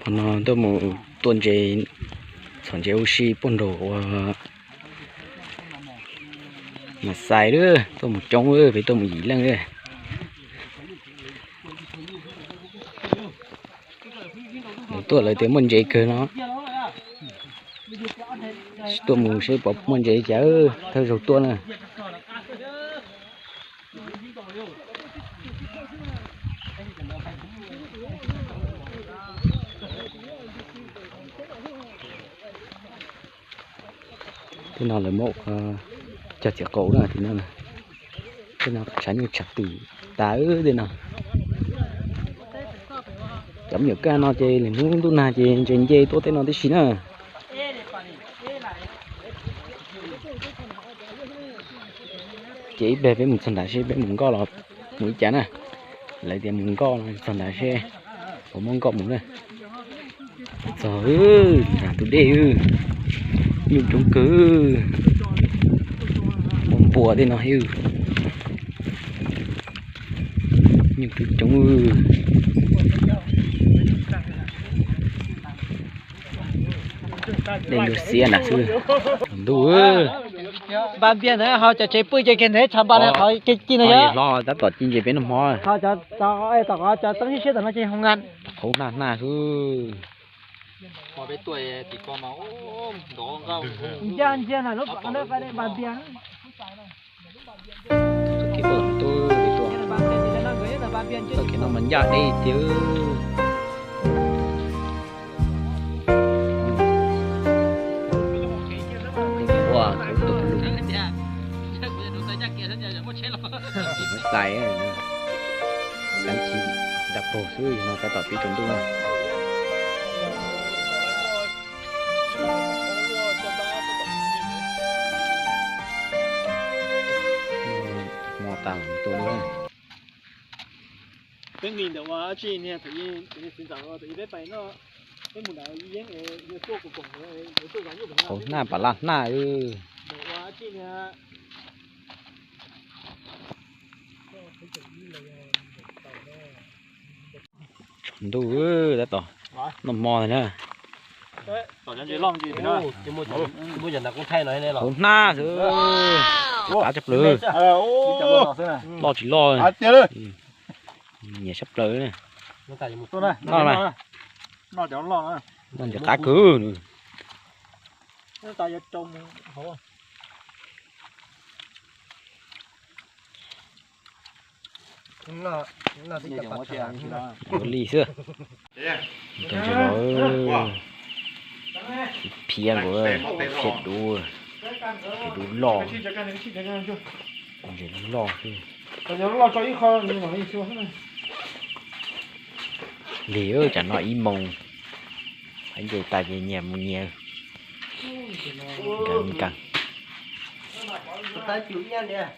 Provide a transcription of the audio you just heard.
Qhov no tuaj mus tua ntses, txhom ntses ua si puag nraum ua Mas Xais lawm, tuaj mus coob lawm, peb tuaj mus yim leej lawm. Lawv tuaj lawv tias muaj ntses kawg no. Tuaj mus seb puas muaj ntses cas, thawj zaug tuaj na. Tej no lawv muab cog txiv qaub na, tej no, tej no tshav nyuj tshav twm tas tej no. Cov me nyuam kaj no ces lwm hnub ntuj nag ces ntses nce tuaj tej no tib si na. Ces ib pliag peb mus txog nrad seb peb mus nkoj los mus ib cas na. Lawv tias mus nkoj no txog nrad seb puas muaj nkoj mus na. Txog, nram tus dej, nyuj coob kawg, npua tej no. Nyuj twb coob. Dej ntuj xiab nram xwb. Ntuj, npa npias ntawd ho cov tsev pw ces kiag ntev tshav npa na, qhov ci no yog hlo tab tom ci ntses peb noj hmo. Tom qhov cov teeb siab siab tom no ces hoo nqa, qhov naj naj xwb. Nciab nciab na lub pom no npa npias. Txoj kev no mas ncaj deb tiag. Ua, tus lus, tus lus. Xais, tab sis dag paug xwb no tab tom pib tsaus ntuj na. Hmo tas lawm tua na. Peb nqis ntawm ua dab tsi niag thaum ub, thaum ub txiv ntxawm thaum ub peb pais noj, peb mus nram yeeb, qhov naj pam laj naj. Tsaus ntuj, tab tom noj hmo na. Hauv hnab xwb, qab tshaj plaws, loj tsis loj, nyiam tshaj plaws. Noj mas, noj ntawm qab kawg. Yuav li xwb. Phiab nkaus, phiab dub, phiab dub loj, ntses loj xwb. Lig, tsam no ib moos, nce tas ces nyias mus nyias. Nkag nkag.